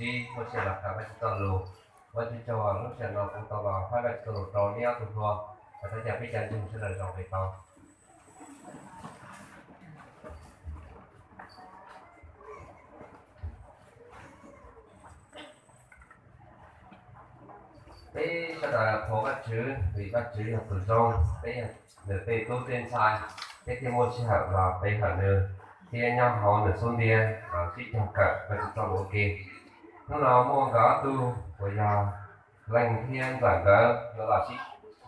Muaj sij hawm los kawm Vajtswv txoj lus, Vajtswv tsaug lub sij hawm no kuv tau los hais Vajtswv txoj lus rau nej ob tug hluas, thov caw peb cov ntseeg sawv daws zoo pem tau. Peb sawv daws thov Vajtswv vim Vajtswv yog tus zoo, peb yog nws tej tub tej ntxhais, peb thiaj muaj sij hawm los pe hawm nws thiab nyob hauv nws xub ntiag los sib cog kawm Vajtswv txoj lus ua ke. Hnub no muaj nkawd ob tug uas yog Leej thiab Ntxawm nkawd yuav los sib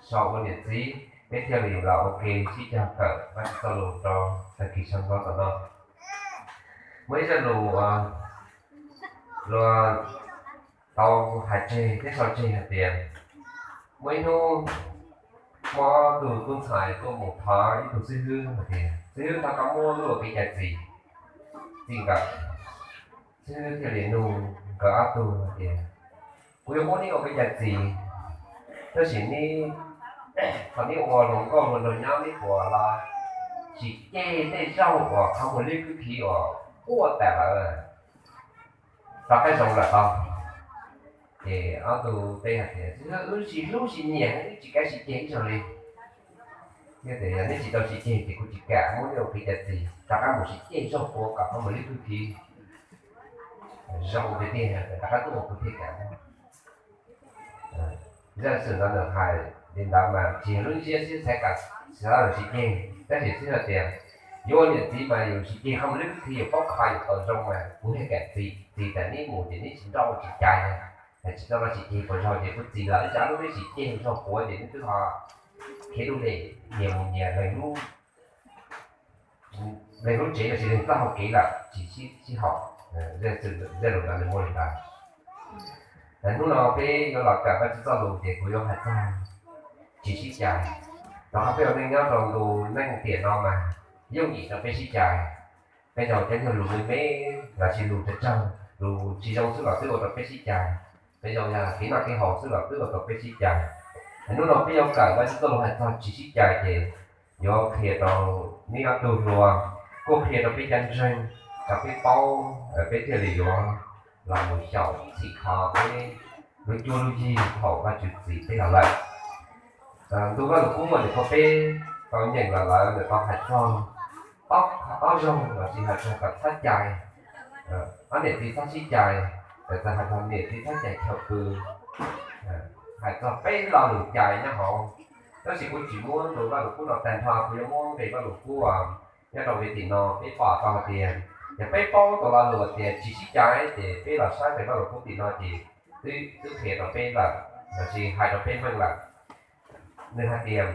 sau ua niam txiv, peb thiaj li los ua ke sib cog kawm Vajtswv txoj lus rau tag kis sawv ntxov tom no. Muaj ib zaj lus uas luag tau hais tseg thiab sau tseg hais tias, muaj ib hnub muaj ob tug tub ntxhais tuaj mus thov ib tug xib hwb hais tias, xib hwb, thov koj muab wb ua kev cai txi, txi nkawm. Xib hwb thiaj li nug nkawd ob tug hais tias, kuv yuav muab neb ua kev cai txi, tab sis neb, thaum neb ua hluas nkauj hluas nraug nyob neb puas los tsis ceg tej zaug uas qhov muag liab khwb khiv uas quaj tas lawm rov qab zoo lawm tau? Ces ob tug teb hais tias, xib hwb, wb tsis hlub tsis nyiam, wb tsis kav tsis ceg ib zaug li. Yog tias yog neb tsis tau tsis ceg ces kuv tsis kam muab neb ua kev cai txi, rov qab mus tsis ceg zaug puav kom qhov muag liab khwb khiv zoo tiag tiag, rov qab tuaj kuv thiaj kam. Zaj xwm no nws hais li ntawd mas tsis yog lub ntsiab xwb, xav kam xav los tsis ceg, tab sis xwb hais tias yuav ua niam txiv mas yus tsis ceg qhov muag liab khwb khiv, yus paub qhov yus tau zoo mas kuv thiaj kam txi. Txi tas neb mus ces neb tsis nrauj tsis cai, tsis tau los tsis ceg puas zoo ces kuv txi lawm, ib tsam lub neb tsis ceg zaug puav ces neb twb ho khiav lub dej nyias mus nyias leej lub, leej lub tsev los sis leej txoj hau kev lawm tsis sib haum. Zaj lus ntawd nws muaj li ntawd. Hnub no peb yuav los kawm Vajtswv txoj lus ces kuv yuav hais txog tsis sib cais. Rau qhov peb ua neej nyob rau ntu neej tiam no mas yooj yim rau peb sib cais. Peb zoo cov nyuag lus me me los sis lus tsawg tsawg, lus tsis zoo xwb los twb ua rau peb sib cais. Peb zoo yog kev noj kev haus xwb los twb ua rau peb sib cais. Hnub no peb yuav kawm Vajtswv txoj lus hais txog tsis sib cais ces yuav qhia rau neb ob tug hluas, kuj qhia rau peb cov ntseeg, rau peb paub, peb thiaj li yuav los mus xyaum txhim kho peb lub cuab lub yig thaum Vajtswv txi peb los lawm. Ntu Vajluskub uas nws qhuab peb tau nyeem los lawm nws tau hais txog ob, ob zaug los sis hais txog kom txhob cais, ob niam txiv txhob sib cais, txawm hais txog niam txiv txhob cais chaw pw, hais txog peb lo lus cais nyob hauv. Tab sis kuv tsis muab ntu Vajluskub no tag nrho, kuv yuav muab nqe Vajluskub nyob rau nqe tim no peb pom tau hais tias, yog peb paub tau lo lus tias tsis sib cais ces peb los saib nqe Vajluskub tim no ces twb, twb qhia rau peb lawm, los sis hais rau peb meej lawm. Nws hais tias,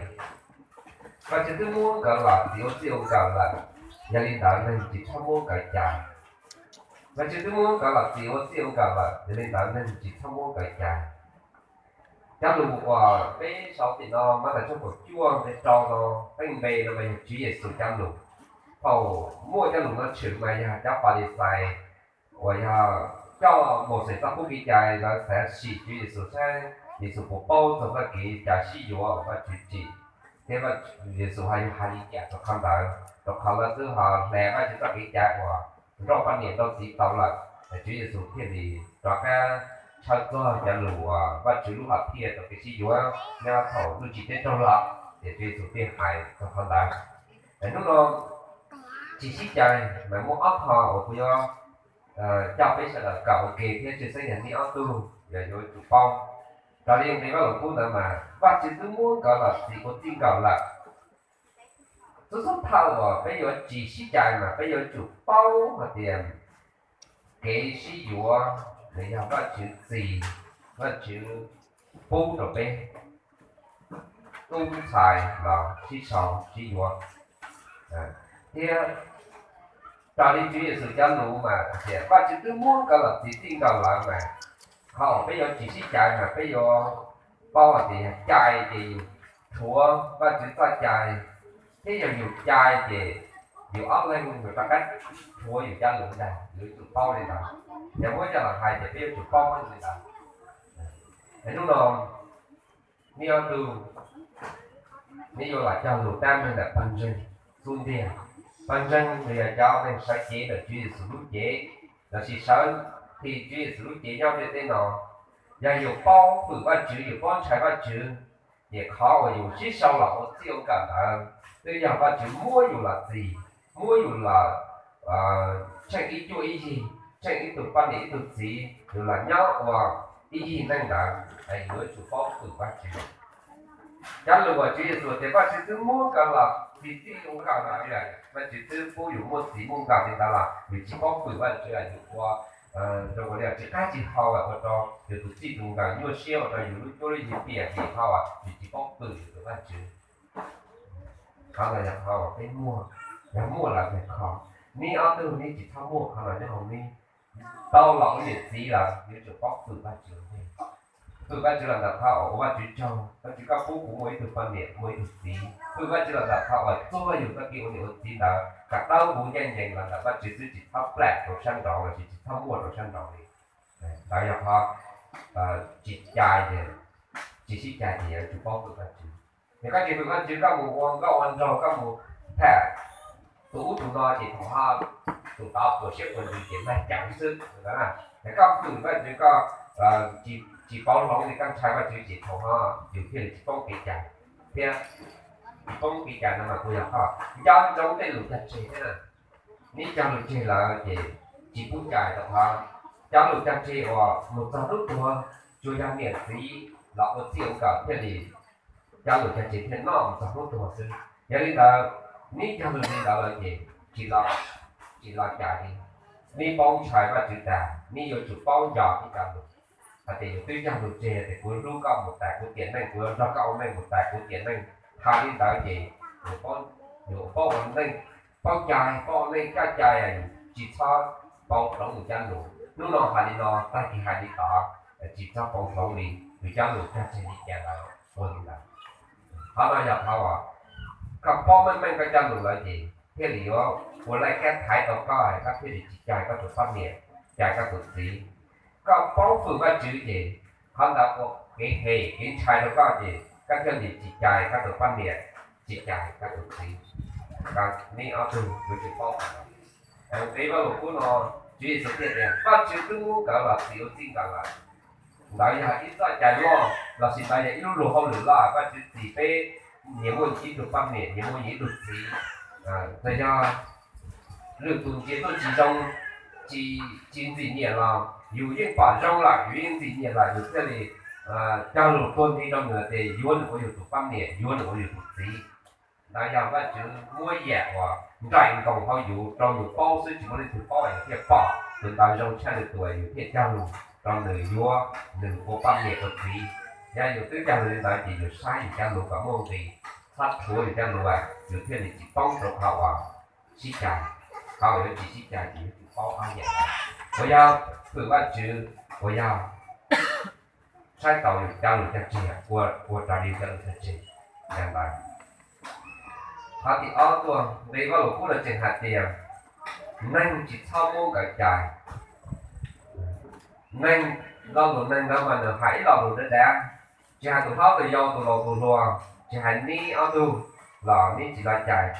Vajtswv twb muab nkawd los txi ua txij ua nkawm lawm, yog li ntawd neeg tsis txhob muab nkawd cais. Vajtswv twb muab nkawd los txi ua txij ua nkawm lawm, yog li ntawd neeg tsis txhob muab nkawd cais. Cov lus uas peb sau tim no Mathais tshooj kaum cuaj nqe rau no, teej npe no mas yog Tswv Yexus cov lus. Thaum muaj cov lus no tshwm mas yog cov Falixais uas yog coj Mauxes txoj qub kev cai lawv xav sim Tswv Yexus saib Yexus puas paub txog txoj kev cai sib yuav uas Vajtswv tsim, thiab Yexus ho yuav hais li cas rau qhov ntawd, rau qhov lawv twb ho hle Vajtswv txoj kev cai uas nrauj poj niam nrauj txiv tau lawm. Tswv Yexus thiaj li rov qab tshawb txog cov lus uas Vajtswv lub hom phiaj rau kev sib yuav nyob thaum lub tsim teb raug los, ces Tswv Yexus thiaj hais txog qhov ntawd. Hnub no tsis sib cais mas muaj ob qho uas kuv yuav coj peb sawv daws kawm ua ke thiab tshwj xeeb yog neb ob tug yog yuav tsum paub. Raws li nqe Vajluskub ntawd mas Vajtswv twb muab nkawd los txi ua txij nkawm lawm. Txhua txhua thaum uas peb yuav tsis sib cais mas peb yuav tsum paub hais tias kev sib yuav nws yog Vajtswv txi, Vajtswv pub rau peb tub ntxhais los sib sau sib yuav. Thiab raws li Tswv Yexus cov lus mas tias Vajtswv twb muab nkawd los txi txij nkawm lawm mas, qhov uas peb yuav tsis sib cais mas peb yuav paub hais tias yog cais ces yus rhuav Vajtswv txoj cai, thiab yog yus cais ces yus ob leeg yus rov qab rhuav yus cov lus ntag, yus yuav tsum paub li ntawd. Yog muab coj los hais ces peb yuav tsum paub li ntawd. Hnub no neb ob tug, neb yuav los cog lus tab meeg ntawm pawg ntseeg xub ntiag. Pawg ntseeg nws yog cov neeg sawv cev ntawm Tswv Yexus lub cev, lossis sawv Tswv Yexus lub cev nyob ntiaj teb no, yog yus paub fwm Vajtswv, yus paub ntshai Vajtswv, ces qhov uas yus sib sau los ua txij ua nkawm ntawd twb yog Vajtswv muab yus los txis, muab yus los tsheej ib cuab ib yig, tsheej ib tug poj niam ib tug txiv, yus los nyob ua ib yig neej ntawd, yus yuav tsum paub fwm Vajtswv. Cov lus uas Tswv Yexus tias Vajtswv twb muab nkawd los txis txij ua nkawm ntawd, Vajtswv twb pub yus muaj txiv muaj nkawm li ntawd los yus tsis paub fwm Vajtswv, yus ua zoo li tsis qab tsis hau ua rau yus tus txij tus nkawm nyuaj siab, ua rau yus lub cuab lub yig piam vim hau, yus tsis paub fwm yus tus Vajtswv. Qhov no yog qhov uas peb muaj, yog muaj lawm tag kho. Neb ob tug neb tsis txhob muaj qhov no nyob hauv neb. Tau los ua niam txiv lawm yuav tsum paub fwm Vajtswv. Fwm Vajtswv los ntawm qhov uas ua Vajtswv tsaug, Vajtswv koj pub kuv muaj ib tug poj niam muaj ib tug txiv. Fwm Vajtswv los ntawm qhov uas txuag yus txoj kev ua niam ua txiv ntawd kom dawb huv ncaj ncees los ntawm Vajtswv xwb, tsis txhob plam rau sab nraud los sis tsis txhob muaj rau sab nraud li. Ntawd yog qhov tsis cai, tsis sib cai ces yuav tsum paub fwm Vajtswv. Yog koj tsis fwm Vajtswv, koj mus ua nkauj ua nraug, koj mus tham tus ub tus no ces thaum ho tus tod puas siab puas ntsws ces mag ceev xwb. Yog koj fwm Vajtswv, koj tsis pauv hloov li, koj ntshai Vajtswv ces thaum ho yus thiaj li tsis poob kev cai thiab. Tsis poob kev cai no mas kuj yog qhov nco ntsoov tej lus cog tseg thiab. Neb cog lus tseg lawm ces tsis pub cai rau qhov cov lus cog tseg uas mus txog hnub tuag, tsuas yog niam txiv los ua txij ua nkawm thiaj li cov lus cog tseg thiaj noj mus txog hnub tuag xwb. Yog li ntawd, neb cog lus li ntawd lawm ces tsis, tsis los cai li. Neb paub ntshai Vajtswv tas, neb yuav tsum paub nco neb cov lus, hais tias yus twb cog lus tseg tias kuv hlub koj mus tas kuv tiam neej, kuv yuav nrog koj ua neej mus tas kuv tiam neej. Hais li ntawd ces yus paub ua neej, paub cai, paub ua neej coj cai, tsis txhob pauv hloov yus cov lus. Hnub no hais li no, tag kis hais li tod, tsis txhob pauv hloov li, yus cov lus cog tseg li cas lawm ua li ntawd. Qhov no yog qhov uas koj paub meej meej koj cov lus lawm ces thiaj li yuav ua laij kab thaiv tau koj, koj thiaj li tsis cai koj tus poj niam, cai koj tus txiv. Koj paub fwm Vajtswv ces qhov ntawd ua kev hem kev ntshai rau koj ces koj thiaj li tsis cai koj tus poj niam, tsis cai koj tus txiv. Neb ob tug yuav tsum paub qhov no. Nqe Vaj Lus Kub no, Tswv Yexus thiaj tias Vajtswv twb muab nkawd los txis ua txij nkawm lawm. Ntawd yog ib txoj cai loj lossis ntawd yog ib lub luag hauj lwm loj, Vajtswv txis peb nyias muaj ib tug poj niam, nyias muaj nyias ib tug txiv. Txawm yog lwm tus ntsia tuaj tsis zoo, tsis ntxim nyiam los yus yeej pom zoo lawm, yus yeej ntxim nyiam lawm, yus thiaj li cog lus tuag nti rau nws tias yuav nws ua yus tus poj niam, yuav nws ua yus tus txiv. Ntawd yog Vajtswv muab yam uas nraim nkoos hauv yus rau yus paub xwb, tsis muaj leej twg paub, yus thiaj pom tus ntawd zoo tshaj lwm tus, yus thiaj cog lus rau nws yuav nws ua poj niam ua txiv. Yog yus twb cog lus li ntawd ces yus saib yus cov lus kom muaj nqis, txhob rhuav yus cov lus, yus thiaj li tsis poob rau qhov uas sib cais. Qhov uas yuav tsis sib cais ces yuav tsum paub ob yam ntawd, uas yog fwm Vajtswv, uas yog saib taus yus cov lus cog tseg, ua raws li cov lus cog tseg. Yog ntawd, qhov tim ob tuaj, nqe Vaj Lus Kub no tseem hais tias neeg tsis txhob muab nkawd cais. Neeg, lo lus neeg ntawd mas nws hais ib lo lus dav dav, tsis hais tus hlob tus yau tus laus tus hluas, tsis hais neb ob tug los neb tsis los cais.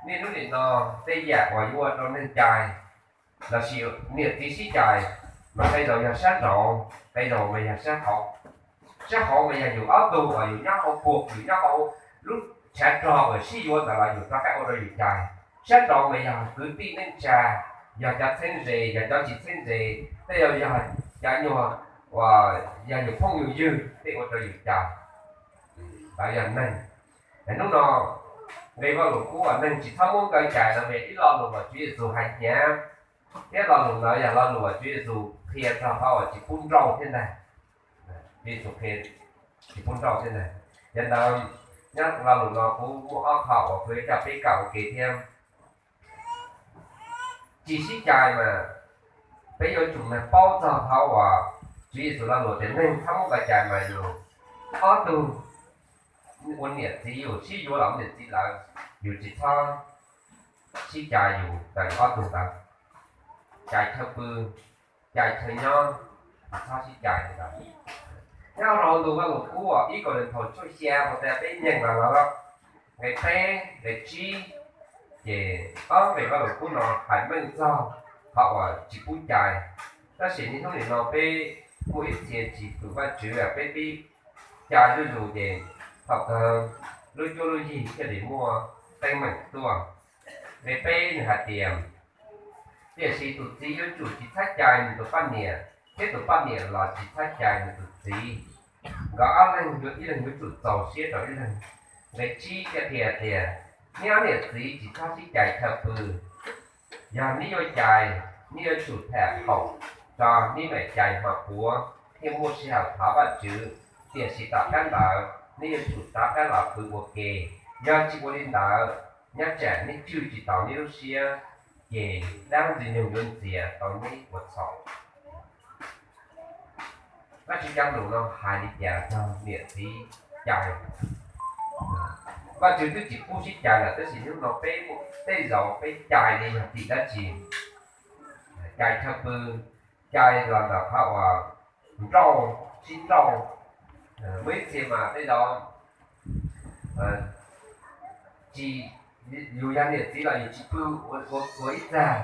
Niaj hnub nim no tej yam uas yuav ua rau neeg cais lossis niam txiv sib cais mas tej zaum yog sab nraud, tej zaum mas yog sab hauv. Sab hauv mas yog yus ob tug uas yus nyob hauv puag, yus nyob hauv lub tshav rog uas sib yuav ntawd los yus rov qab ua rau yus cais. Sab nraud mas yog kwv tij neej tsa, yog cov txheeb ze, yog cov tsis txheeb ze, tej zaum yog cov nyuag uas yog yus phooj yus ywg tej ua rau yus cais. Ntawd yog neeg. Hnub no nqe Vaj Lus Kub uas neeg tsis txhob muab nkawd cais no mas ib lo lus uas Tswv Yexus hais hnyav, thiab lo lus ntawd yog lo lus uas Tswv Yexus qhia txog qhov uas tsis pub nrauj thiab ntag. Tswv Yexus qhia tsis pub nrauj thiab ntag. Yog ntawd, nyob lo lus no kuv muaj ob qho uas kuv yuav coj peb kawm ua ke thiab. Tsis sib cais mas peb yuav tsum nag paub txog qhov uas Tswv Yexus lo lus tias neeg txhob muab nkawd cais mas yus ob tug ua niam txiv, yus sib yuav los ua niam txiv lawm, yus tsis txhob sib cais yus ntawm yus ob tug ntawd. Cais chaw pw, cais chaw nyob, tsis txhob sib cais li ntawd. Nyob rau ntu Vaj Lus Kub uas ib Kauleethaus tshooj xya uas tias peb nyeem los lawm, nqe peb nqe tsib, ces ob nqe Vaj Lus Kub no hais meej txog qhov uas tsis pub cais. Tab sis niaj hnub nim no peb muaj ib txhia tsis hwm Vajtswv, peb pib cai zuj zus ces thaum kawg lub cuab lub yig thiaj li muaj teeb meem tuaj. Nqe peb nws hais tias, tiam sis tus txiv yuav tsum tsis txhob cais nws tus poj niam, thiab tus poj niam los tsis txhob cais nws tus txiv. Nkawd ob leeg yuav, ib leeg yuav tsum txaus siab rau ib leeg. Nqe tsib thiaj qhia tias, neb ob niam txiv tsis txhob sib cais chaw pw. Yog neb yuav cais, neb yuav tsum tham thaum tso neb mam cais hmo puav thiaj muaj sij hawm thov Vajtswv. Tiam sis tom qab ntawd neb yuav tsum rov qab los pw ua ke. Yog tsis ua li ntawd, nyob tsam neb tswj tsis tau neb lub siab, ces dab Ntxwg Nyoog yuav ntxias tau neb ua txhaum. Vajtswv cov lus no hais li cas txog niam txiv cais? Vajtswv twb tsis pub sib cais lawm, tab sis hnub no peb tej zaum peb cais li yog vim dab tsi? Cais chaw pw, cais los ntawm qhov uas nrauj, sib nrauj. Muaj ib txhia mas tej zaum tsis, yus yog niam txiv los yus tsis pw ua ib txag.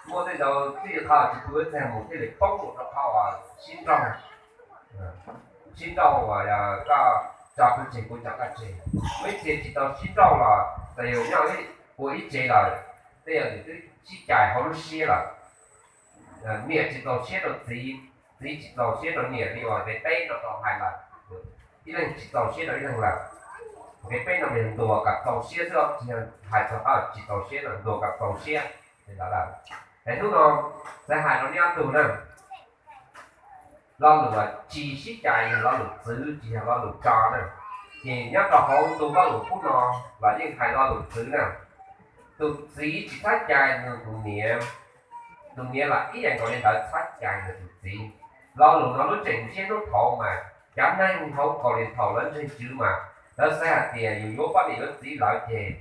Muaj tej zaum txij qhov tsis pw ua ib txag mus thiaj li poob mus rau qhov uas sib nrauj, sib nrauj uas koj tso kuv tseg kuv tso koj tseg. Muaj ib txhia tsis tau sib nrauj los txawm yus nyob ua ib tsev lawm, tej zaum nws twb sib cais hauv lub siab lawm. Niam tsis txaus siab rau txiv, txiv tsis txaus siab rau niam li uas nqe peb no tau hais lawm. Ib leeg tsis txaus siab rau ib leeg lawm. Nqe peb no mas yog ntuas kom txaus siab xwb, tsis yog hais txog qhov tsis txaus siab no, ntuas kom txaus siab li ntawd lawm. Es hnub no xav hais rau neb ob tug na, lo lus tsis sib cais yog lo lus txwv, tsis yog lo lus tso na. Ces nyob rau hauv ntu Vajluskub no los yeej hais lo lus txwv na. Tus txiv tsis txhob cais nws tus niam, tus niam los ib yam nkaus li ntawd txhob cais nws tus txiv. Lo lus no lub tseem ntsiab hnub thaud mas cov neeg hauv kaus lis thaum lawv ntseeg Tswv mas lawv xav hais tias yus yuav poj niam yuav txiv lawm ces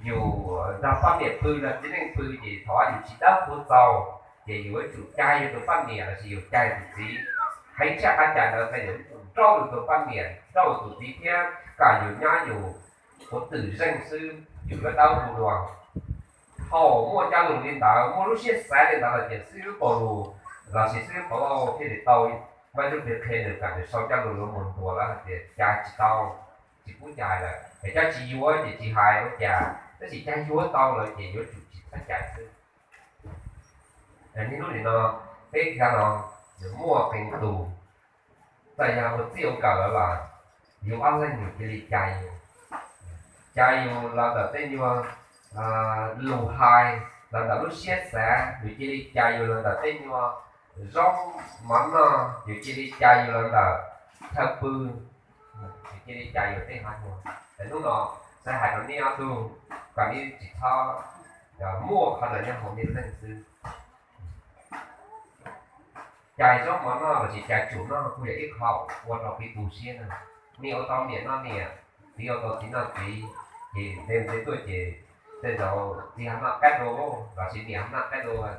yus nrog poj niam pw los txiv neej pw ces thaum yus tsis dawb huv txaus ces yus yuav tsum cais yus tus poj niam lossis yus cais yus tus txiv. Heev tshaj qhov cais ntawd ces yus yuav tsum nrauj yus tus poj niam, nrauj yus tus txiv thiab kom yus nyob yus ua twm zeej xwb yus yuav dawb huv dua. Thaum muaj cov lus li ntawd, muaj lub siab xav li ntawd lawm ces xib hwb Paulus lossis xib hwb Paulus thiaj li tau Vajtswv tus qhia nws kom nws sau cov lus yuav mus ntuas lawv hais tias cais tsis tau, tsis pub cais lawm. Es cov tsis yuav ces tsis hais ua cas, tab sis cov yuav tau lawm ces yuav tsum tsis txhob cais xwb. Niaj hnub nim no peb kab no nws muaj qee tus txawm yog ua txij ua nkawm lawm los yus ob leeg yus cia li cais yus, cais yus los ntawm tej nyuag lus hais, los ntawm lub siab xav, yus cia li cais yus los ntawm tej nyuag zaub mov noj, yus cia li cais yus los ntawm chaw pw, yus cia li cais yus tej haiv muag. Es hnub no xav hais rau neb ob tug kom neb tsis txhob muaj qhov ntawd nyob hauv neb lub neej xwb. Cais zaub mov noj lossis cais tsum noj kuj yog ib qho ua rau kev tu siab na. Niam ua tau niam noj niam, txiv ua tau txiv noj txiv, ces nte nte tuaj ces tej zaum txiv ho noj qab dua lossis niam ho noj qab dua.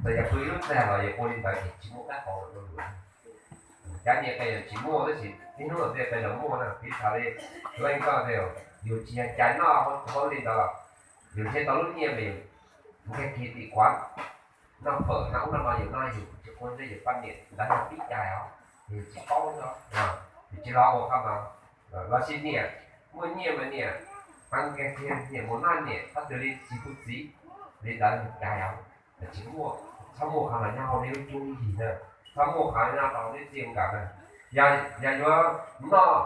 Txawm yog pw ib lub txag los yog ua li ntawd ces tsis muaj qab hau rau yus. Cov niam qe tsis muaj tab sis ib hnub los tej qe los muaj na, piv txwv li leej koj, yus tsis yog cais noj hauv li ntawd los yus nrhiav tau lub nyiaj mas yus nkag kiag tim kuav noj fawm noj ub noj no, yus noj yus tsis quav ntsej yus poj niam ntawd yog pib cais os, yus tsis paub, yus tsis los ua qhov no. Lossis niam muaj nyiaj mas niam ho nkag kiag niam mus noj niam, qhov twg li tsis hu txiv, li ntawd cais os. Tsis muaj, txhob muaj qhov no nyob hauv nej lub cuab lub yig na, txhob muaj qhov no rau nej txij nkawm na. Yog yuav noj,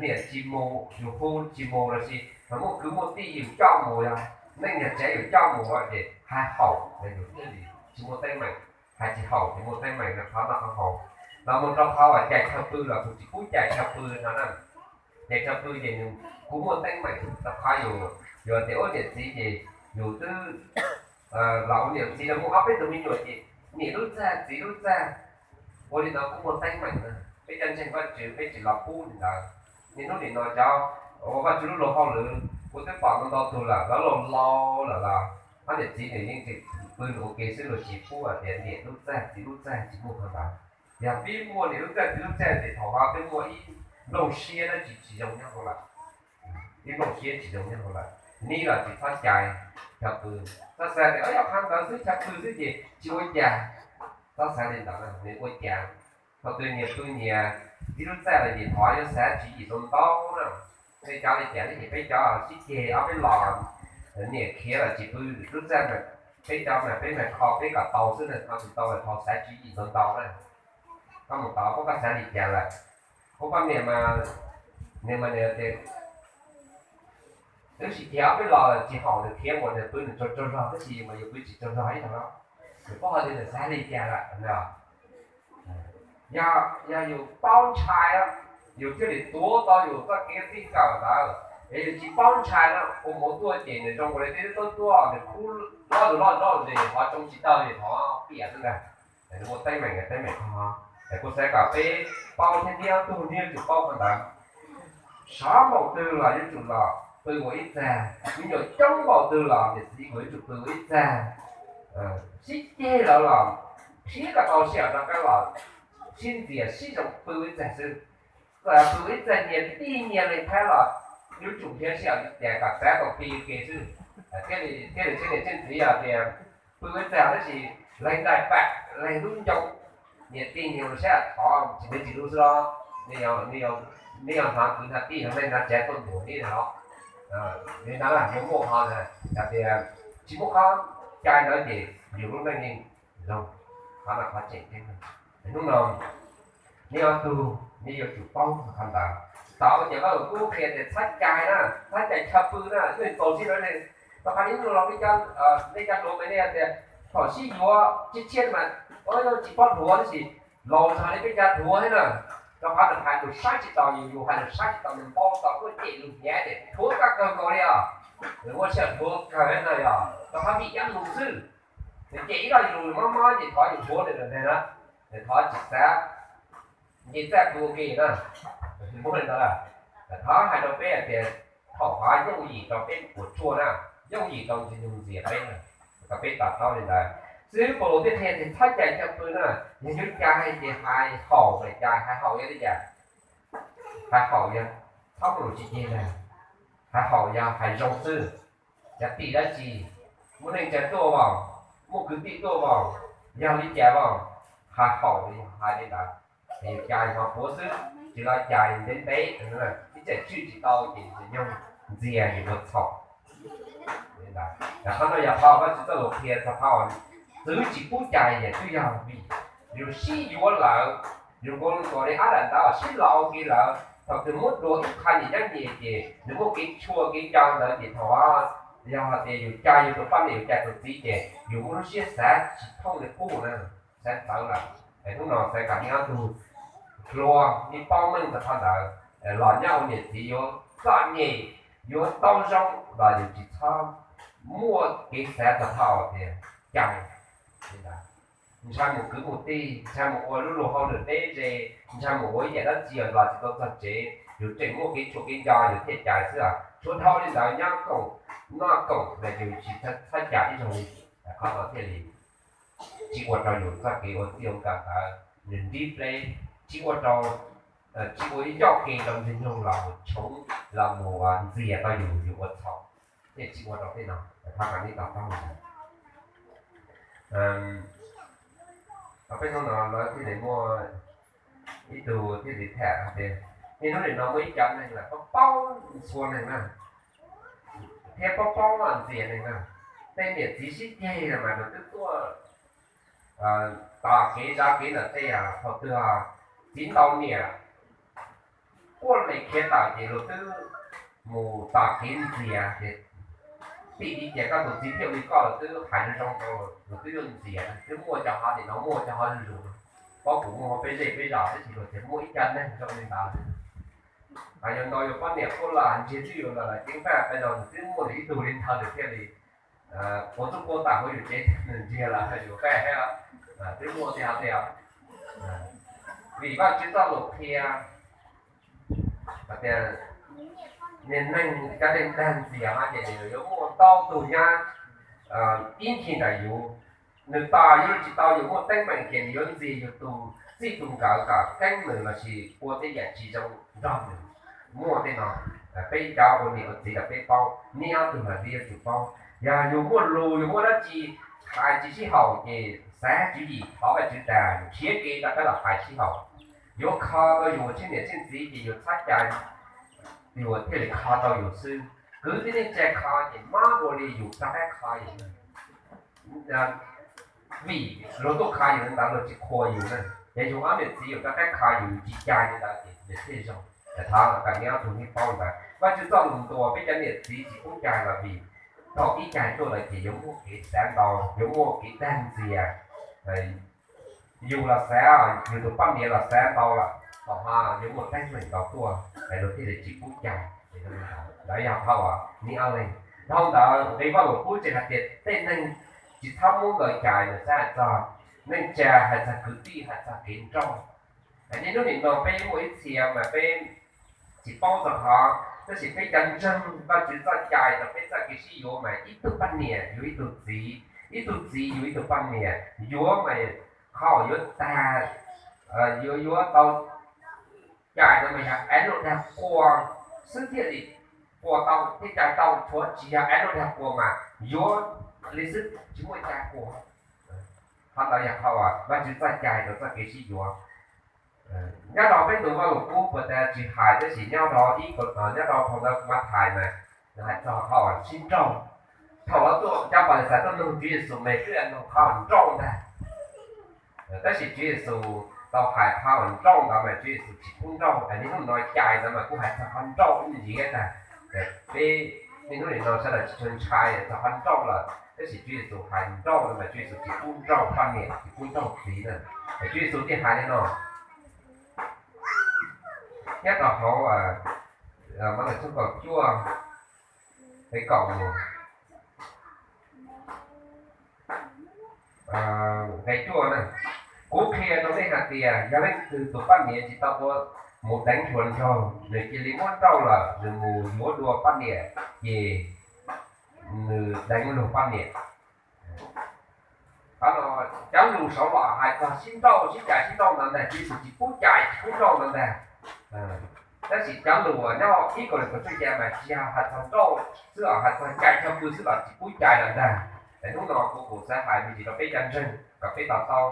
niam tsis mus, yus hu tsis mus lossis muaj kwv muaj tij yus coj mus, yog neej yog tsev yus coj mus ces hais haum yus thiaj li tsis muaj teeb meem, hais tsis haum ces muaj teeb meem rau qhov noj qhov haus. Los mus rau qhov uas cais chaw pw los kuv tsis pub cais chaw pw no na. Cais chaw pw ces nws kuj muaj teeb meem rau qhov yus, yus tias ua niam txiv ces yus twb los ua niam txiv los muaj ob peb tug me nyuam ces niam lub txag txiv lub txag, ua li ntawd kuj muaj teeb meem na. Peb cov ntseeg Vajtswv peb tsis los pub li ntawd. Niaj hnub nim no cov ua Vajtswv lub luag hauj lwm kuv twb pom ntau ntau tug lawm, lawv laus laus lawm los ob niam txiv nws yeej tseem pw nws ua ke xwb, luag tsis pub hais tias niam lub txag txiv lub txag, tsis muaj qhov ntawd. Yog pib muaj niam lub txag txiv lub txag ces thaum ho twb muaj ib nplooj siab dab tsi tsis zoo nyob hauv lawm, ib nplooj siab tsis zoo nyob hauv lawm. Neb los tsis txhob cais chaw pw, txhob xav tias yog qhov ntawd xwb chaw pw xwb ces tsis ua cas. Txhob xav li ntawd, nws ua cas thaum twg nyias pw nyias ib lub txaj los nyias thov yuav xav tswv yim ntau ntau na. Nej cov li cas ne, ces peb cov sib ceg ob peb los, niam khiav los tsis pw lub txaj, peb cov mas peb mas kho peb kom tau xwb na, kho tsis tau los thov xav tswv yim ntau ntau na. Koj mus tod koj xav li cas lawm? Kuv poj niam mas, nws mas nws tias, twb tsis khiav ob peb los tsis haum, nws khiav mus nws pw nws tsaug tsaug zog, tab sis mas yus pw tsis tsaug zog ib zaug no. Nws paub hais tias nws xav li cas lawm no. Yog, yog yus paub ntshai, yus thiaj li tuav tau yus txoj kev txij nkawm ntawd. Es yus tsis paub ntshai no, ua mus tuaj ces nws zoo ua li tej tub tuaj, nws khub loj tus loj nroj ces qhov tsoo tsis tau ces qhov piam xwb ntag. Nws muaj teeb meem, teeb meem qhov, es kuv xav kom peb paub thiab, niaj tug niaj tsum paub qhov ntawd. Sov npaum twg los yuav tsum los pw ua ib txaj, me nyuam coob npaum twg los niam txiv kuj yuav tsum pw ua ib txaj. Sib ceg lawm los nrhiav kom tau sij hawm rov qab los sib ntxias sib zoo pw ua ib txaj xwb. Pw ua ib txaj nyias tij nyias leej thab los yuav tsum nrhiav sij hawm li cas kom xav tau pw ua ke xwb. Thiaj li, thiaj li tseb niam tseb txiv yog tias pw ua ib txaj tab sis leej daim pam leej lub ncoo, niam tij nyias ua sab thov tsis ntev tsis lub xwb los, nej yog hnav kwv hnav tij hnav neej hnav tsav tuaj ntuas ib los, li ntawd yuav muaj qhov, yog tias tsis muaj qhov cai ntawd ces yus lub neej yeej zoo. Qhov no qhov tseem ceeb. Hnub no nej ob tug nej yuav tsum paub qhov ntawd. Tau ces Vajluskub qhia tias txhob cais na, txhob cais chaw pw na, nej txaus siab lawm ne. Rau qhov hnub no los peb cov, nej cov hluas mas nej tias thaum sib yuav tshiab tshiab mas tsis paub dhuav tab sis laus zog li peb cov dhuav thiab na. Rau qhov nws hais nws saib tsis taus yus, yus hais nws saib tsis taus, nws npau taws tuaj cem lus hnyav ces dhuav kawg nkaus li os. Nws muaj sij hawm dhuav kawg no yog rau qhov vim yam lus xwb. Nws cem ib lo lus mob mob ces thov yus dhuav nws ntag na. Nws thov tsis xav nce txaj pw ua ke na. Muaj li ntawd lawm. Thov hais rau peb hais tias thaum qhov yooj yim rau peb puas tsuaj na, yooj yim rau ntxwg nyoog ntxias peb na, kom peb to taub li ntawd. Xib hwb Paulus thiaj qhia tias txhob cais chaw pw na, yog yuav cais ces hais haum, cais hais haum yog li cas? Hais haum yog txhob ua lus tsis ceg ntag, hais haum yog hais zoo xwb. Cov tim dab tsi, muaj neej tsa tuaj os, muaj kwv tij tuaj os, yog li cas os, hais haum li hais li ntawd. Yus cais hmo puav xwb, tsis los cais ntev ntev, ib txhij tswj tsis tau ces ntxwg nyoog ntxias yus ua txhaum. Qhov no yog qhov Vajtswv txoj lus qhia txog qhov txwv tsis pub cais ces twb yog vim yus sib yuav lawm. Yus nkaus li ab dam ntawd sib los ua ke lawm, thaum twg muab dua ib qho nyias nyob nyias ces nws muaj kev tshua kev nco ntawd ces thaum yog hais tias yus cais yus tus poj niam, yus cais tus txiv ces yus muaj lub siab xav tsis thooj li qub na, xav txawv lawm. Es hnub no xav kom nej ob tug hluas nej paub meej txog qhov ntawd, los nyob ua niam txiv yuav txom nyem, yuav tau zoo los yus tsis txhob muaj kev xav txog qhov tias cais, ntshai mus kwv mus tij, ntshai mus ua lub luag hauj lwm deb ze, ntshai mus ua ib yam dab tsi los tsis tau txog tsev, yus tseem muaj kev tshua kev nco yus thiaj cais xwb. Tshuav dhau li ntawd nyob koom noj koom los yus tsis txhob cais ib zaug li. Qhov no thiaj li tsis ua rau yus txoj kev ua txij ua nkawm ntawd nws nrib pleb, tsis ua rau, tsis ua ib yoj kev rau ntxwg nyoog los mus tshoov los mus ntxias tau yus, yus ua txhaum, thiaj tsis ua rau tej no. Thov kom nej to taub li ntawd. Peb hnub no lawv thiaj li muaj ib tug thiaj li tham tias, niaj hnub nim no muaj ib cov neeg lawm paub paub ntxhua neeg na, thiab paub paub ntxias neeg na. Tej niam txiv sib ceg mas nws twb tuaj tos kev zov kev ntawm tej, thaum twg txiv ntau niam quaj les khiav tawm ces luag twb mus tos kev ntxias ces tim li cas koj tus txiv thiaj ua li koj, luag twb hais zoo zoo rau, luag twb yuav ntxias. Twb muaj cov hov nim no, muaj cov hov zuj zus, paub kuv muaj hauv peb zej peb zos tab sis luag tias muaj ib co neeg zoo li ntawd. Hais yuav ntau yuav poj niam quaj los ntsiag twb yuav los lawm ceeb faj peb zos nws twb muaj li ib tug li ntawd nws thiaj li ua txuj quaj tam hauv yus tsev nws ntsiag lawm yus faj thiab. Twb muaj tiag tiag. Vim Vajtswv txoj lus qhia tias niag neeg cov neeg dag ntxias no ces nws yuav muaj ntau tug nyab ib ncig ntawm yus. Nws tos yus tsis tau, yus muaj teeb meem ces nws yuav ntxias yus tus txij tus nkawm kom keeb nws lossis ua tej yam tsis zoo nrog nws. Muaj tej no, peb cov ua niam ua txiv los peb paub, neb ob tug los neb yuav tsum paub. Yog yus muaj lus yus muaj dab tsi hais tsis sib haum ces xav tswv yim thov Vajtswv tas nrhiav kev rov qab los hais sib haum. Yuav kho tau yus tsheej niam tsheej txiv ces yus txhob cais, yus thiaj li kho tau yus xwb. Kwv tij neej tsa kho ces mob ua li yus rov qab kho yus. Vim luag tuaj kho yus ntawd luag tsis qhuas yus na. Ces yus ob niam txiv yus rov qab kho yus, yus tsis cais li ntawd ces nws thiaj zoo. Thov kom neb ob tug nej paub ntawd, Vajtswv txoj lus ntuas peb cov niam txiv tsis pub cais los vim thaum ib cais tuaj lawm ces yuav muaj kev xav ntau, yuav muaj kev dag ntxias. Yus los xav, yus tus poj niam los xav ntau lawm, thaum ho yuav muaj teeb meem ntau tuaj es luag thiaj li tsis pub cais. Ntawd yog thaum neb ob leeg. Dhau ntawd nqe Vajluskub tseem hais tias tej neeg tsis txhob muab nkawd cais, nws xav hais txog neej tsa, hais txog kwv tij, hais txog kev nrauj. Niaj hnub nim no peb muaj ib txhia mas peb tsis paub txog qhov, tab sis peb cov ntseeg Vajtswv txoj cai rau peb txoj kev sib yuav mas ib tug poj niam yuav ib tug txiv, ib tug txiv yuav ib tug poj niam, yuav mas qhov uas yuav tag, yuav yuav tau cais no mas yog ev luag dag qua xwb thiaj li qua tau thiaj cais tau, tshuav tsis yog ev luag dag qua mas yuav li xwb tsis muaj cai qua. Qhov ntawd yog qhov uas Vajtswv txoj cai rau txoj kev sib yuav. Nyob rau peb tus Vajluskub puas tas tsis hais, tab sis nyob rau ib, nyob rau phau ntawv Mathais mas nws hais txog qhov uas sib nrauj. Thaum lawv tuaj, cov Falixais tuaj nug Tswv Yexus mas Tswv Yexus nug qhov uas nrauj ntag. Tab sis Tswv Yexus tau hais qhov uas nrauj ntawd mas Tswv Yexus tsis pub nrauj. Niaj hnub no cai ntawd mas kuj hais txog qhov nrauj ib ntsis thiab ntag. Peb niaj hnub nim no sawv daws tsis tshua ntshai txog qhov nrauj lawm, tab sis Tswv Yexus hais nrauj no mas Tswv Yexus tsis pub nrauj poj niam, tsis pub nrauj txiv na. Tswv Yexus thiaj hais li no, nyob rau hauv Mathais tshooj kaum cuaj, nqe kaum mus nqe cuaj na. Kuv qhia rau nej hais tias yog leej twg tus poj niam tsis tau ua mus deev hluas nraug, nws cia li muab nrauj lawm, nws mus yuav dua poj niam, ces nws deev luag poj niam. Qhov no cov lus saud los hais txog sib nrauj, sib cais sib nrauj ntawd ntag, Tswv Yexus tsis pub cais tsis pub nrauj ntawd ntag. Tab sis cov lus nyob ib Kauleethaus tshooj xya mas tsis yog hais txog nrauj xwb los hais txog cais chaw pw xwb los tsis pub cais lawm ntag. Es hnub no kuv kuv xav hais me ntsis rau peb cov ntseeg kom peb to taub,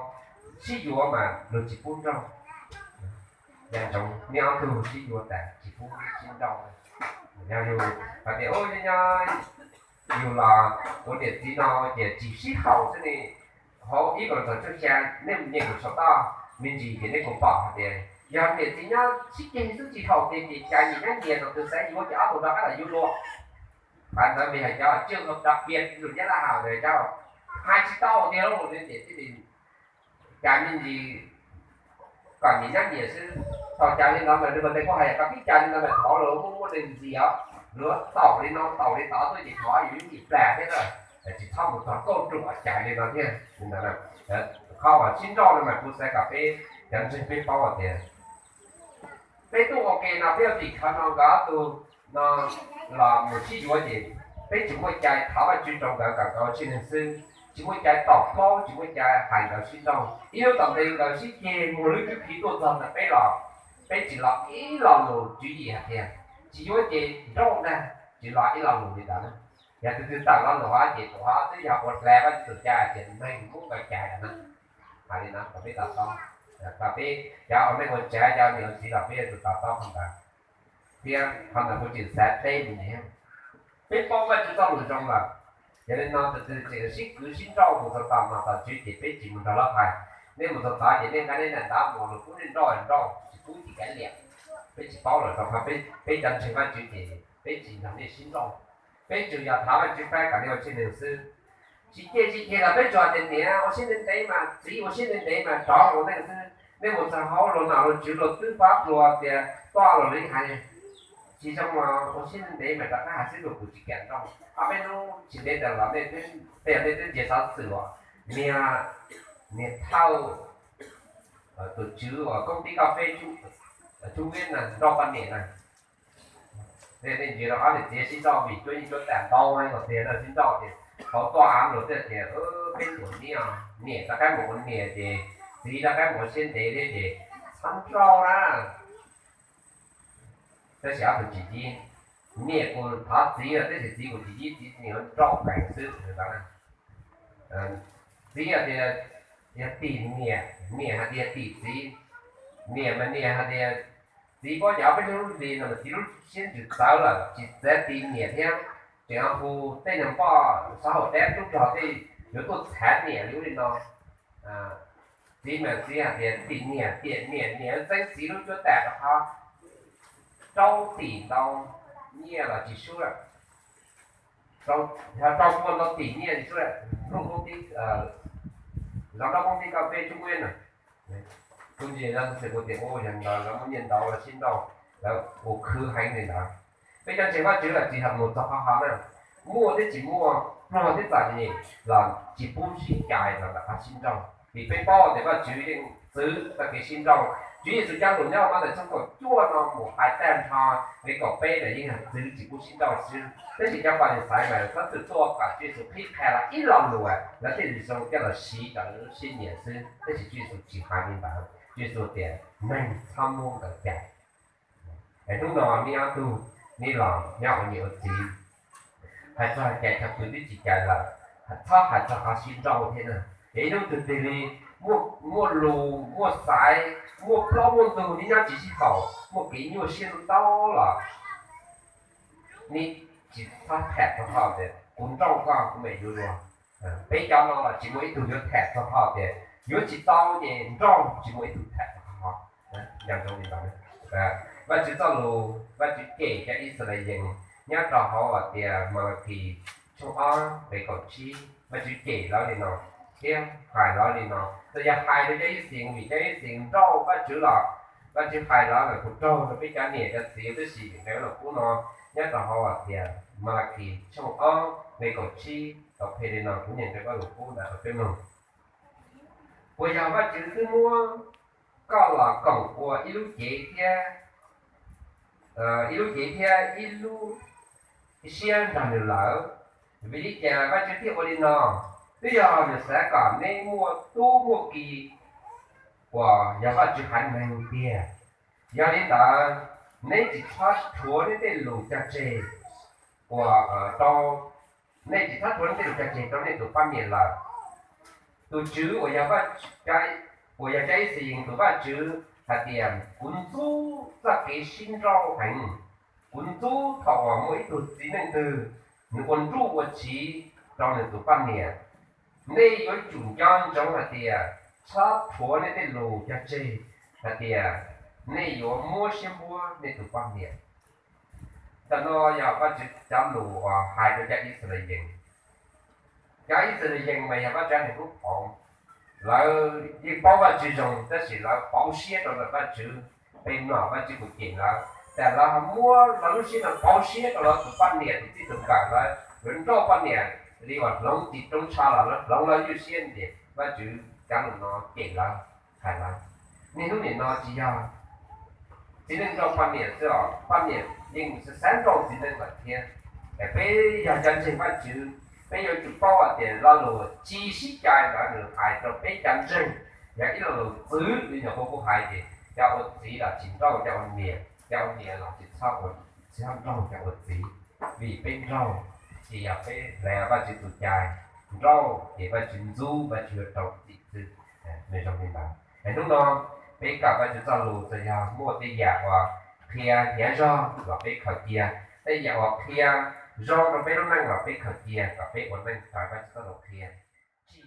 sib yuav mas luag tsis pub nrauj. Nco ntsoov, neb ob tug sib yuav tas tsis pub sib nrauj. Yog yus hais tias, nyob nyob yus los ua niam txiv no ces tsis sib haum xwb ne. Hauv ib Kauleethaus tshooj xya, nej mus nyeem mus saum toj me ntsis ces nej kuj pom hais tias yog niam txiv nyob sib ceg xwb tsis haum tiag ces cas niam nyob nyias tus twg xav yuav ces ob tug rov qab los yuav dua. Qhov ntawd vim hais cov trường hợp đặc biệt, tus Nyab Laj hais cov hais tsis tau tiag lauj, ces thiaj li cas me ntsis kom niam nyob nyias xwb. Thaum cas li no mas nws mas tes kuj hais kom pib cas li no mas thov luag muaj muaj neeg ntxias, luag taum li no taum li tod tuaj ces thov yus yeej dim plag thiab na. Tsis txhob mus txog kauj ruam cas li no thiab. Qhov uas sib nrauj no mas kuv xav kom peb cov ntseeg peb paub hais tias peb tuaj ua ke no peb yuav tim khawv no nkawd ob tug no los mus sib yuav ces peb tsis muaj cai thov Vajtswv rau nkawd kom nkawd ua siab ntev xwb, tsis muaj cai tom plaub, tsis muaj cai hais nkawd sib nrauj. Ib hnub tom ntej nkawd sib ceg muag lub cub phiv tuaj txog ntawm peb los peb tsis los ib lo lus tswv yim hais tias tsis yuav ces nrauj ntag, tsis los ib lo lus li ntawd na. Yog tus twg tawm lo lus hov ces tus hov twb yog ua dlav Vajtswv tus cai hais tias neeg muab nkawd cais lawm na. Hais li no kom peb to taub, kom peb cov ua neej ua tsav cov niam ua txiv los peb yuav tsum to taub qhov ntawd. Thiab qhov ntawd kuv tseem xav teb me ntsis, peb paub Vajtswv txoj lus zoo lawm, yog li no tus twg tseem sib kwv sib nrauj mus txog tom nom tom tswv ces peb tsis mus nrog lawv hais. Nej mus txog tod ces nej nqa nej daim ntawv mus, luag pub nej nrauj nrauj, tsis pub ces kav liam. Peb tsis paub lawm, rau qhov peb cov ntseeg Vajtswv ces peb tsis nrog nej sib nrauj. Peb tsuas yog thov Vajtswv pab kom nej ua siab ntev xwb. Tsis ceg tsis ceg los peb tsuas hais tias niam ua siab ntev ntev mas, txiv ua siab ntev ntev mas rov mus neej xwb. Nej mus txog hauv luag nom luag tswv luag twb pab pluag tias tuaj los lawv hais tsis zoo los ua siab ntev ntev mas rov qab hais xwb, luag kuj tsis kam nrauj. Ob peb hnub tsis ntev tas los nej twb, tej yog nej twb nrhiav xov xwm uas niag, niag thawj tus tswv uas koob tib koj feb Trung Quốc na nrauj poj niam na. Nej nrhiav rau ob niam txiv sib nrauj vim cuab yeej cuab tag ntau los tiag na, sib nrauj ces thaum tuaj av luag thiaj tias peb tuam niam, niam rov qab mus ua niam ces txiv rov qab mus ua siab ntev thiab ces txhob nrauj na. Tab sis ob tug tsis yib, niam kuj thov txiv lawm tab sis txiv kuj tsis yib, txiv tsis nrauj qees xwb. Txiv hais tias Yog tim niam, niam hais tias tim txiv, niam mas niam hais tias txiv paub cov peb lub hli no mas txiv lub siab ntsws txawv lawm tsis txav tim niam thiab. Tseem hu tej niag npoj xav haum deb tub rog tej yuav tuaj txhav niam li ub li no. Txiv mas txiv hais tias tim niam, tiam niam, niam txeeb txiv lub cuab tam rau qhov rau tim ntau nyiaj los tsis sub, rau pua ntau tim nyiaj tsis sub. Lub koob tib, zov nraub koob tib kauj peb tub muab na, kuv ntsia zov xwm kuv tias u yog ntawd lawv muaj nyiaj ntau los sib nrauj, lawv ua khwv heev li ntawd. Peb cov ntseeg Vajtswv los tsis hais mus txog qhov hov na, muaj thiab tsis muaj, pluag thiab txom nyem los tsis pub sib cais los ntawm qhov sib nrauj, vim peb paub tias Vajtswv yeej txwv txoj kev sib nrauj. Tswv Yexus cov lus nyob Mathais tshooj kaum cuaj no mus hais tag nrho nqe kaum peb los yeej yog txwv tsis pub sib nrauj xwb, tab sis cov Falixais mas txhob txwm tuaj kom Tswv Yexus qhib qhia los ib lo lus lawv thiaj li zoo coj los siv rau lawv lub siab nyiam xwb, tab sis Tswv Yexus tsis hais li ntawd. Tswv Yexus tias neeg txhob muab nkawd cais. Es hnub no neb ob tug, neb los nyob ua niam ua txiv, hais txog cais chaw pw twb tsis cais lawm, txhob hais txog qhov sib nrauj thiab na. Es ib hnub twg tig li muaj lus muaj xaiv, muaj plaub muaj ntug, neb nyob tsis sib haum, muaj kev nyuaj siab ntau los neb tsis txhob tham txog hais tias kuv nrauj koj kuv mam yuav luag. Peb cov no los tsis muaj ib tug yuav tham txog hais tias yuav tsis tau ces nrauj, tsis muaj ib tug tham txog qhov no. Vajtswv txoj lus, Vajtswv cem cov Yixalayees nyob rau hauv hais tias Malakis tshooj ob nqe kaum tsib, Vajtswv cem lawv li no thiab hais lawv li no. Txawm yog hais rau cov Yixalayees vim cov Yixalayees nrauj Vajtswv los Vajtswv hais lawv lawm kuv raug rau peb cov niam cov txiv, tab sis vim nqe Vaj Lus Kub no nyob rau hauv hais tias Malakis tshooj ob nqe kaum tsib tau qhia li no, kuv niam nqe Vaj Lus Kub ntawd rau peb mloog. Puas yog Vajtswv twb muab koj los koom ua ib lub cev thiab, ib lub cev thiab ib lub siab nrog nws lawm? Vim li cas Vajtswv thiaj ua li no? Twb yog nws xav kom neb muaj tub muaj ki uas yog Vajtswv haiv neeg tiag. Yog li ntawd, neb tsis txhob rhuav neb tej lus cog tseg uas rau, neb tsis txhob rhuav neb tej lus cog tseg rau nej tus poj niam lawm. Tus Tswv uas yog, uas yog cov Yixalayees tus Vajtswv hais tias kuv ntxub txoj kev sib nrauj heev. Kuv ntxub thaum uas muaj ib tug txiv neej twg nws ua nruj ua tsiv rau nws tus poj niam. Nej yuav tsum nco ntsoov hais tias txhob rhuav nej tej lus cog tseg hais tias nej yuav muab siab npuab nej tus poj niam. Tam no yog Vajtswv cov lus uas hais rau cov Yixalayees. Cov Yixalayees mas yog Vajtswv neeg hlub hloov, lawv yeej paub Vajtswv zoo tab sis lawv pauv siab rau ntawm Vajtswv, pem nom Vajtswv kuj cem lawv, tas lawv muab lawv lub siab no pauv siab rau lawv tus poj niam tus txij tus nkawm, lawv yuav nrauj poj niam li uas hloov tim roob tsho los lawv hloov lawv lub siab ces Vajtswv cov lus no cem lawv, hais lawv. Niaj hnub nim no tsis yog txiv neej nrauj poj niam xwb os, poj niam yeej xav nrauj txiv neej lawm thiab. Peb yog cov ntseeg Vajtswv, peb yuav tsum paub hais tias lo lus tsis sib cais ntawd nws hais rau peb cov ntseeg, yog ib lo lus txwv li nyuam qhuav kuv hais tias cov ua txiv los tsis nrauj cov ua niam, cov ua niam los tsis txhob, tsis txhob nrauj cov ua txiv, vim peb nrauj ces yog peb hle Vajtswv tus cai, nrauj ces Vajtswv ntxub, Vajtswv yuav rau txim xwb. Nws zoo li ntawd. Hnub no peb kawm Vajtswv txoj lus txawm yog muaj tej yam uas qhia hnyav zog los peb khaws cia, tej yam uas qhia zoo rau peb lub neej los peb khaws cia kom peb ua neej raws Vajtswv txoj lus qhia. Tsis